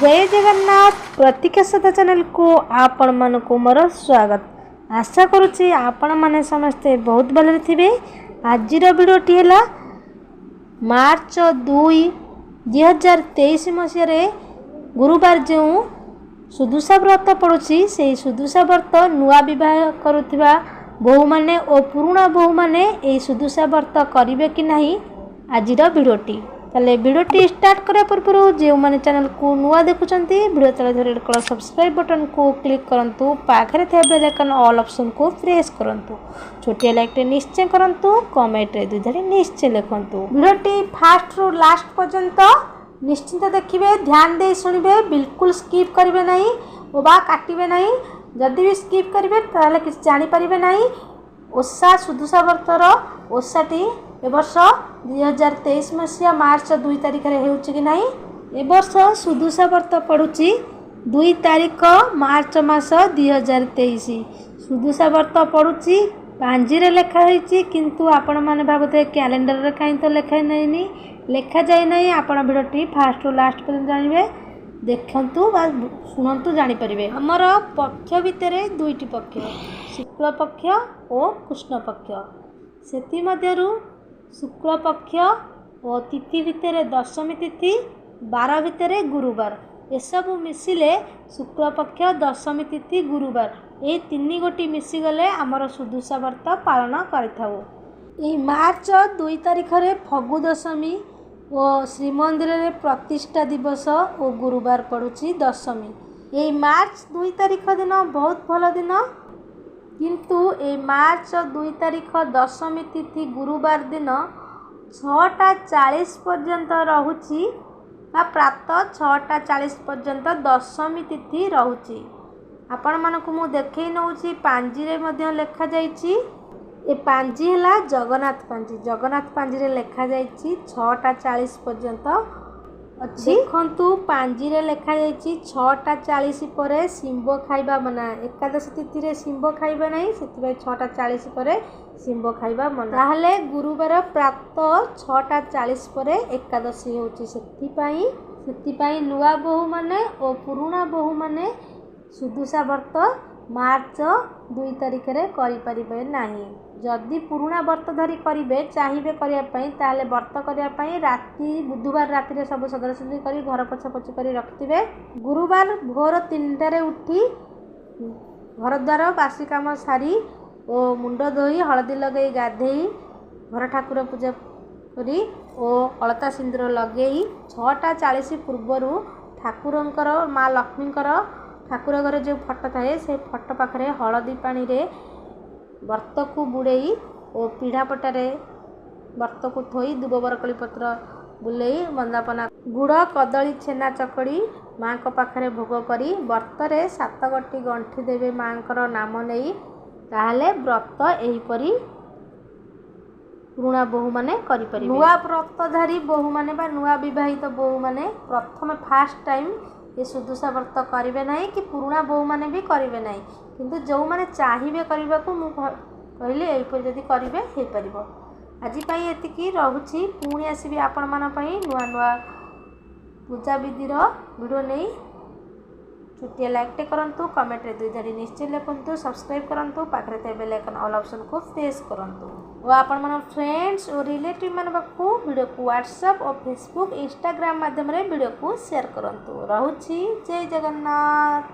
ଜୟ ଜଗନ୍ନାଥ। ପ୍ରତୀକ୍ଷା ସଦା ଚ୍ୟାନେଲକୁ ଆପଣମାନଙ୍କୁ ମୋର ସ୍ୱାଗତ। ଆଶା କରୁଛି ଆପଣମାନେ ସମସ୍ତେ ବହୁତ ଭଲରେ ଥିବେ। ଆଜିର ଭିଡ଼ିଓଟି ହେଲା ମାର୍ଚ୍ଚ 2 2023 ମସିହାରେ ଗୁରୁବାର ଯେଉଁ ସୁଦଶା ବ୍ରତ ପଡ଼ୁଛି, ସେହି ସୁଦଶା ବ୍ରତ ନୂଆ ବିବାହ କରୁଥିବା ବୋହୂମାନେ ଓ ପୁରୁଣା ବୋହୂମାନେ ଏହି ସୁଦଶା ବ୍ରତ କରିବେ କି ନାହିଁ, ଆଜିର ଭିଡ଼ିଓଟି। ତାହେଲେ ଭିଡ଼ିଓଟି ଷ୍ଟାର୍ଟ କରିବା ପୂର୍ବରୁ ଯେଉଁମାନେ ଚ୍ୟାନେଲକୁ ନୂଆ ଦେଖୁଛନ୍ତି, ଭିଡ଼ିଓ ତଳେ ରେଡ୍ କଲର୍ ସବସ୍କ୍ରାଇବ୍ ବଟନ୍କୁ କ୍ଲିକ୍ କରନ୍ତୁ, ପାଖରେ ଥିବା ବେଲ୍ ଆଇକନ୍ ଅଲ୍ ଅପସନ୍କୁ ପ୍ରେସ୍ କରନ୍ତୁ, ଛୋଟିଆ ଲାଇକ୍ଟେ ନିଶ୍ଚୟ କରନ୍ତୁ, କମେଣ୍ଟରେ ଦୁଇ ଧାଡ଼ି ନିଶ୍ଚୟ ଲେଖନ୍ତୁ। ଭିଡ଼ିଓଟି ଫାଷ୍ଟରୁ ଲାଷ୍ଟ ପର୍ଯ୍ୟନ୍ତ ନିଶ୍ଚିନ୍ତ ଦେଖିବେ, ଧ୍ୟାନ ଦେଇ ଶୁଣିବେ, ବିଲକୁଲ ସ୍କିପ୍ କରିବେ ନାହିଁ ଓ ବା କାଟିବେ ନାହିଁ। ଯଦି ବି ସ୍କିପ୍ କରିବେ, ତାହେଲେ କିଛି ଜାଣିପାରିବେ ନାହିଁ। ଓଷା ସୁଦଶା ବ୍ରତର ଓଷାଟି ଏ ବର୍ଷ 2023 ମସିହା ମାର୍ଚ୍ଚ 2 ତାରିଖରେ ହେଉଛି କି ନାହିଁ। ଏ ବର୍ଷ ସୁଦଶା ବ୍ରତ ପଡ଼ୁଛି 2 ତାରିଖ, ମାର୍ଚ୍ଚ ମାସ 2023। ସୁଦଶା ବ୍ରତ ପଡ଼ୁଛି, ପାଞ୍ଜିରେ ଲେଖା ହେଇଛି, କିନ୍ତୁ ଆପଣମାନେ ଭାବୁଥିବେ କ୍ୟାଲେଣ୍ଡରରେ କାହିଁ ତ ଲେଖା ହେଇନି। ଲେଖାଯାଇ ନାହିଁ। ଆପଣ ଭିଡ଼ିଓଟି ଫାଷ୍ଟରୁ ଲାଷ୍ଟ ପର୍ଯ୍ୟନ୍ତ ଜାଣିବେ, ଦେଖନ୍ତୁ ବା ଶୁଣନ୍ତୁ, ଜାଣିପାରିବେ। ଆମର ପକ୍ଷ ଭିତରେ ଦୁଇଟି ପକ୍ଷ, ଶୁକ୍ଳ ପକ୍ଷ ଓ କୃଷ୍ଣ ପକ୍ଷ। ସେଥିମଧ୍ୟରୁ ଶୁକ୍ଳ ପକ୍ଷ ଓ ତିଥି ଭିତରେ ଦଶମୀ ତିଥି, ବାର ଭିତରେ ଗୁରୁବାର, ଏସବୁ ମିଶିଲେ ଶୁକ୍ଳପକ୍ଷ, ଦଶମୀ ତିଥି, ଗୁରୁବାର, ଏହି ତିନି ଗୋଟି ମିଶିଗଲେ ଆମର ସୁଦଶା ବ୍ରତ ପାଳନ କରିଥାଉ। ଏହି ମାର୍ଚ୍ଚ 2 ତାରିଖରେ ଫଗୁ ଦଶମୀ ଓ ଶ୍ରୀମନ୍ଦିରରେ ପ୍ରତିଷ୍ଠା ଦିବସ ଓ ଗୁରୁବାର ପଡ଼ୁଛି ଦଶମୀ। ଏହି ମାର୍ଚ୍ଚ 2 ତାରିଖ ଦିନ ବହୁତ ଭଲ ଦିନ, କିନ୍ତୁ ଏଇ ମାର୍ଚ୍ଚ 2 ତାରିଖ ଦଶମୀ ତିଥି ଗୁରୁବାର ଦିନ 6:40 ପର୍ଯ୍ୟନ୍ତ ରହୁଛି ବା ପ୍ରାତଃ 6:40 ପର୍ଯ୍ୟନ୍ତ ଦଶମୀ ତିଥି ରହୁଛି। ଆପଣମାନଙ୍କୁ ମୁଁ ଦେଖେଇ ନେଉଛି, ପାଞ୍ଜିରେ ମଧ୍ୟ ଲେଖାଯାଇଛି। ଏ ପାଞ୍ଜି ହେଲା ଜଗନ୍ନାଥ ପାଞ୍ଜି। ଜଗନ୍ନାଥ ପାଞ୍ଜିରେ ଲେଖାଯାଇଛି 6:40 ପର୍ଯ୍ୟନ୍ତ ଅଛି। ଦେଖନ୍ତୁ, ପାଞ୍ଜିରେ ଲେଖାଯାଇଛି 6:40 ପରେ ଶିମ୍ବ ଖାଇବା ମନା। ଏକାଦଶୀ ତିଥିରେ ଶିମ୍ବ ଖାଇବା ନାହିଁ, ସେଥିପାଇଁ 6:40 ପରେ ଶିମ୍ବ ଖାଇବା ମନା। ତାହେଲେ ଗୁରୁବାର ପ୍ରାତଃ 6:40 ପରେ ଏକାଦଶୀ ହେଉଛି। ସେଥିପାଇଁ ନୂଆ ବୋହୂମାନେ ଓ ପୁରୁଣା ବୋହୂମାନେ ସୁଦଶା ବ୍ରତ ମାର୍ଚ୍ଚ 2 ତାରିଖରେ କରିପାରିବେ ନାହିଁ। ଯଦି ପୁରୁଣା ବ୍ରତଧାରୀ କରିବେ, ଚାହିଁବେ କରିବା ପାଇଁ, ତାହେଲେ ବ୍ରତ କରିବା ପାଇଁ ରାତି ବୁଧବାର ରାତିରେ ସବୁ ସଜଡ଼ାସଜଡ଼ି କରି, ଘର ପୋଛାପୋଛି କରି ରଖିଥିବେ। ଗୁରୁବାର ଭୋର 3ଟାରେ ଉଠି ଘରଦ୍ୱାର ବାସି କାମ ସାରି ଓ ମୁଣ୍ଡ ଧୋଇ, ହଳଦୀ ଲଗାଇ ଗାଧେଇ, ଘର ଠାକୁର ପୂଜା କରି ଓ ଅଳତା ସିନ୍ଦୁର ଲଗେଇ 6:40 ପୂର୍ବରୁ ଠାକୁରଙ୍କର, ମା ଲକ୍ଷ୍ମୀଙ୍କର ଠାକୁର ଘରେ ଯେଉଁ ଫଟୋ ଥାଏ, ସେ ଫଟୋ ପାଖରେ ହଳଦୀ ପାଣିରେ ବ୍ରତକୁ ବୁଡ଼େଇ ଓ ପିଢ଼ା ପଟାରେ ବ୍ରତକୁ ଥୋଇ, ଦୁବ ବରକୋଳି ପତ୍ର ବୁଲେଇ, ବନ୍ଦାପନା, ଗୁଡ଼, କଦଳୀ, ଛେନା ଚକଡ଼ି ମାଆଙ୍କ ପାଖରେ ଭୋଗ କରି ବ୍ରତରେ ସାତ ଗୋଟି ଗଣ୍ଠି ଦେବେ ମାଆଙ୍କର ନାମ ନେଇ। ତାହେଲେ ବ୍ରତ ଏହିପରି ପୁରୁଣା ବୋହୂମାନେ କରିପାରିବେ। ନୂଆ ବ୍ରତଧାରୀ ବୋହୂମାନେ ବା ନୂଆ ବିବାହିତ ବୋହୂମାନେ ପ୍ରଥମେ ଫାଷ୍ଟ ଟାଇମ୍ ଏ ସୁଦଶା ବ୍ରତ କରିବେ ନାହିଁ କି ପୁରୁଣା ବୋହୂମାନେ ବି କରିବେ ନାହିଁ। କିନ୍ତୁ ଯେଉଁମାନେ ଚାହିଁବେ କରିବାକୁ, ମୁଁ କହିଲି ଏହିପରି ଯଦି କରିବେ ହେଇପାରିବ। ଆଜି ପାଇଁ ଏତିକି ରହୁଛି। ପୁଣି ଆସିବି ଆପଣମାନଙ୍କ ପାଇଁ ନୂଆ ନୂଆ ପୂଜାବିଧିର ଭିଡ଼ିଓ ନେଇ। ଛୋଟିଆ ଲାଇକ୍ଟେ କରନ୍ତୁ, କମେଣ୍ଟରେ ଦୁଇ ଧାଡ଼ି ନିଶ୍ଚୟ ଲେଖନ୍ତୁ, ସବସ୍କ୍ରାଇବ୍ କରନ୍ତୁ, ପାଖରେ ଥିବା ବେଲ୍ ଆଇକନ୍ ଅଲ୍ ଅପସନ୍କୁ ପ୍ରେସ୍ କରନ୍ତୁ ଓ ଆପଣମାନଙ୍କ ଫ୍ରେଣ୍ଡସ୍ ଓ ରିଲେଟିଭ୍ ମାନଙ୍କ ପାଖକୁ ଭିଡ଼ିଓକୁ ହ୍ୱାଟ୍ସଆପ୍ ଓ ଫେସବୁକ୍, ଇନଷ୍ଟାଗ୍ରାମ ମାଧ୍ୟମରେ ଭିଡ଼ିଓକୁ ସେୟାର କରନ୍ତୁ। ରହୁଛି, ଜୟ ଜଗନ୍ନାଥ।